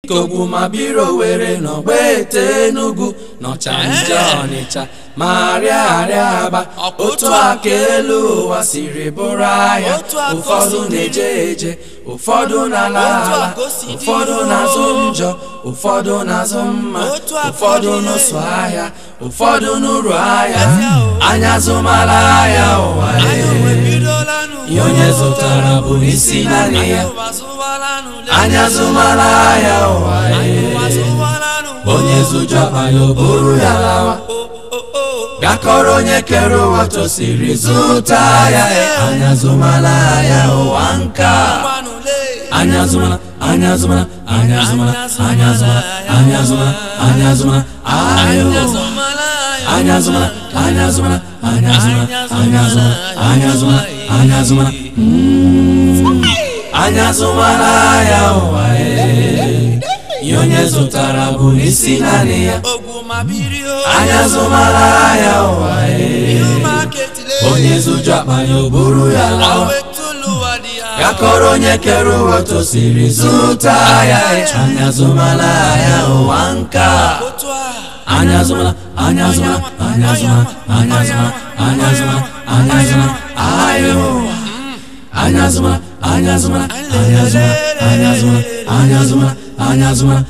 Kogbu biro were n'Ogbete Enugu nọcha nje Ọnịcha ma rịa arịa Aba. Otu aka elu ụwa siri bụrụ ahịa. Ụfọdụ na-eje eje, ụfọdụ na-ala ala, ụfọdụ na-azụ njọ, ụfọdụ na-azụ mma, ụfọdụ n'ụsụ ahịa, ụfọdụ n'uru ahịa. Anya zụmara ahịa ụwa, ihe onye zụtara bụ isi naanị ya. Anya zụmara ahịa ụwa, onye zụjọ akpa ya o buru ya lawa, gakọrọ onye kere ụwa tosiri zụta ya. Anya zụmara ahịa ụwa nka. Anya zụmara, anya zụmara, anya zụmara, anya zụmara, anya zụmara, anya zụmara ahịa ụwa. Anya zụmara, anya zụmara, anya zụmara, anya zụmara, anya zụmara, anya zụmara, anya zụmara ahịa ụwa. Ihe onye zụtara bụ isi naanị ya. Anya zụmara ahịa ụwa, onye zụjọ akpa ya o buru ya lawa, gakọrọ onye kere ụwa tosiri zụta ya. Anya zụmara ahịa ụwa nka. Anya zụmara, anya zụmara, anya zụmara, anya zụmara, anya zụmara, anya zụmara ahịa ụwa. Anya zụmara, anya zụmara, anya zụmara, anya zụmara, anya zụmara, anya zụmara.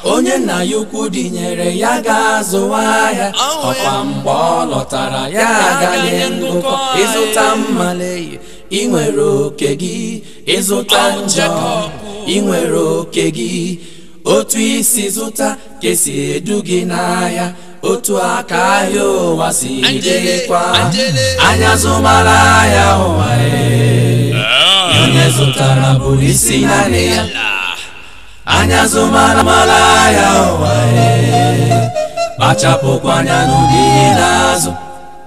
Onye nna ya ukwu dịnyere ya ga-azụwa ahịa, ọkwa mgbe ọ lọtara ya aganye ngụkọ. Ịzụta mmale, ị nwere oke gị. Ịzụta njọ, ị nwere oke gị. Otu isi zụta ka esi edu gị n'ahịa, otu aka ahịa ụwa si dịkwa. Anya zụmara ahịa ụwa, onye zụtara bụ isi naanị ya. Anya zụmara mara ahịa ụwa, kpachapụkwa anya n'ụdị na-azụ.